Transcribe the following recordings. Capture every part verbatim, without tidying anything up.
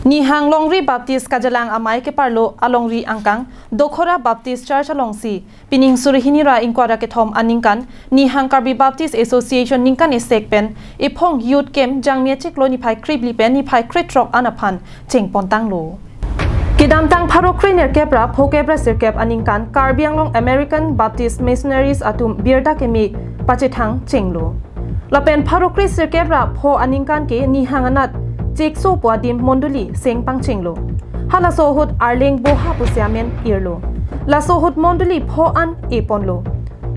Nihang Longri Baptist Kajalang Amei keparlo alongri angkang Dokhora Baptist Church alongsi pining suri hini ra ingkoi ra kethom aningkan Nihang Karbi Baptist Association ningkan esek pen ephong Youth Camp Jangmi achiklo niphai krephli pen niphai krethrok an aphan chengpontanglo. Kedamtang pharo krenerkep ra phokep ra sirkep aningkan Karbi Anglong American Baptist Missionaries atum birta keme pachethang chenglo. Lapen pharo kresirkep ra pho aningkan ke Nihang anat Chekso pu adim mondoli seng pangchenglo. Halaso ahut Arleng Boha pusi amen irlo. Laso ahut mondoli pho an eponlo.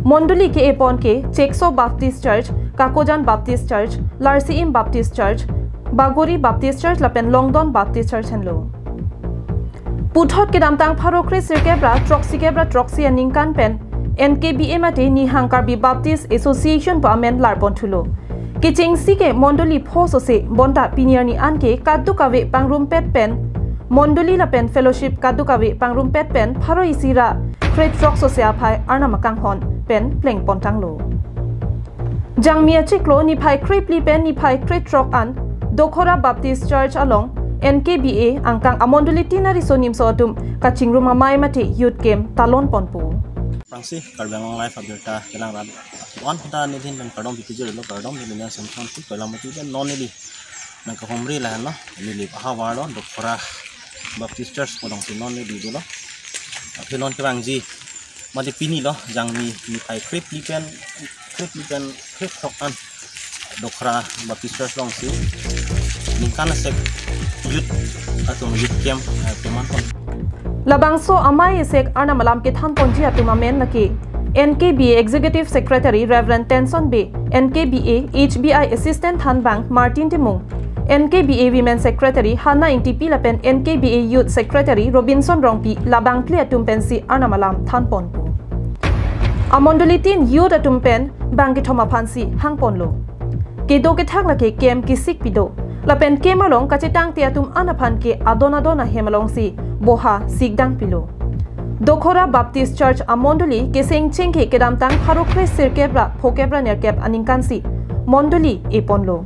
Mondoli ke-epon ke Chekso Baptist Church, Kakojan Baptist Church, Larsiim Baptist Church, Bagori Baptist Church lapen Longdon Baptist Church henlo. Puthot kedamtang pharo kresirkep ra throksikep ra throksi aningkan pen N K B A mate Nihang Karbi Baptist Association pu amen larponthulo. Kechengsi ke mondoli pho sose bonta pini arni an ke kadokave pangrumpet pen mondoli lapen fellowship kadokave pangrumpet pen pharo isi ra krethrok sose aphai Arnam akanghon pen plengpontanglo. Jangmi achiklo niphai krephli pen niphai krethrok an Dokhora Baptist Church along N K B A angkang amondoli tin ariso nimso atum kachingrum amei mate Youth Camp talonponpo. Prangsi Karbi Anglong Live abirta kelang rat. Wan kita nilhin pen kardom bikijir lo kardom nilhin Samson si koilamati pen non nili nangkahomri lahenlo nili ahavar lo Dokhora Baptist Church pu alongsi non nili dolo. Aphi non kevangji mate pini lo Jangmi niphai krephli pen krephli pen krethrok an Dokhora Baptist Church alongsi ningkan esek Youth atum Youth Camp eh, pemangkon. Labangso amei esek Arnam alam kethanponji atum amen lake N K B A Executive Secretary Reverend Tenson Bey, N K B A H B I Assistant Thanbang Martin Timung, N K B A Women Secretary Hannah Ingtipi lapen N K B A Youth Secretary Robinson Rongpi labangphli atum pensi Arnam alam thanponpo. Amondoli tin youth atum pen bang kethom aphansi hangponlo. Kedo kethak lake camp kesik pido. Lapen camp along kachetangte atum an aphan ke adon adon ahem alongsi boha sikdang pilo. Dokhora Baptist Church amondoli keseng chengke kedamtang pharo kresirkep ra phokep ra nerkep aningkansi mondoli eponlo.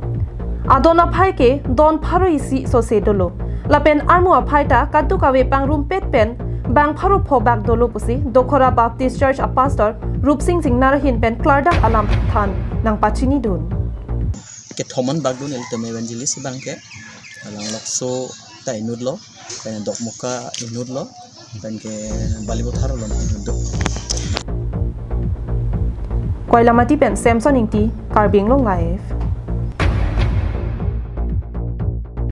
Adon aphai ke don pharo isi sose dolo. Lapen armu aphai ta kadokave pangrumpet pen bang pharo pho bak dolo pusi Dokhora Baptist Church a Pastor Rupsing Singnar ahin pen klardak alam than nangpachinidun. Kethoman bakdun el teme evangelist bang ke alang lokso ta inutlo, pen Dokmoka inutlo, pen ke Balipathar lo inutlo. Koilamati pen Samson Ingti, Karbi Anglong Live.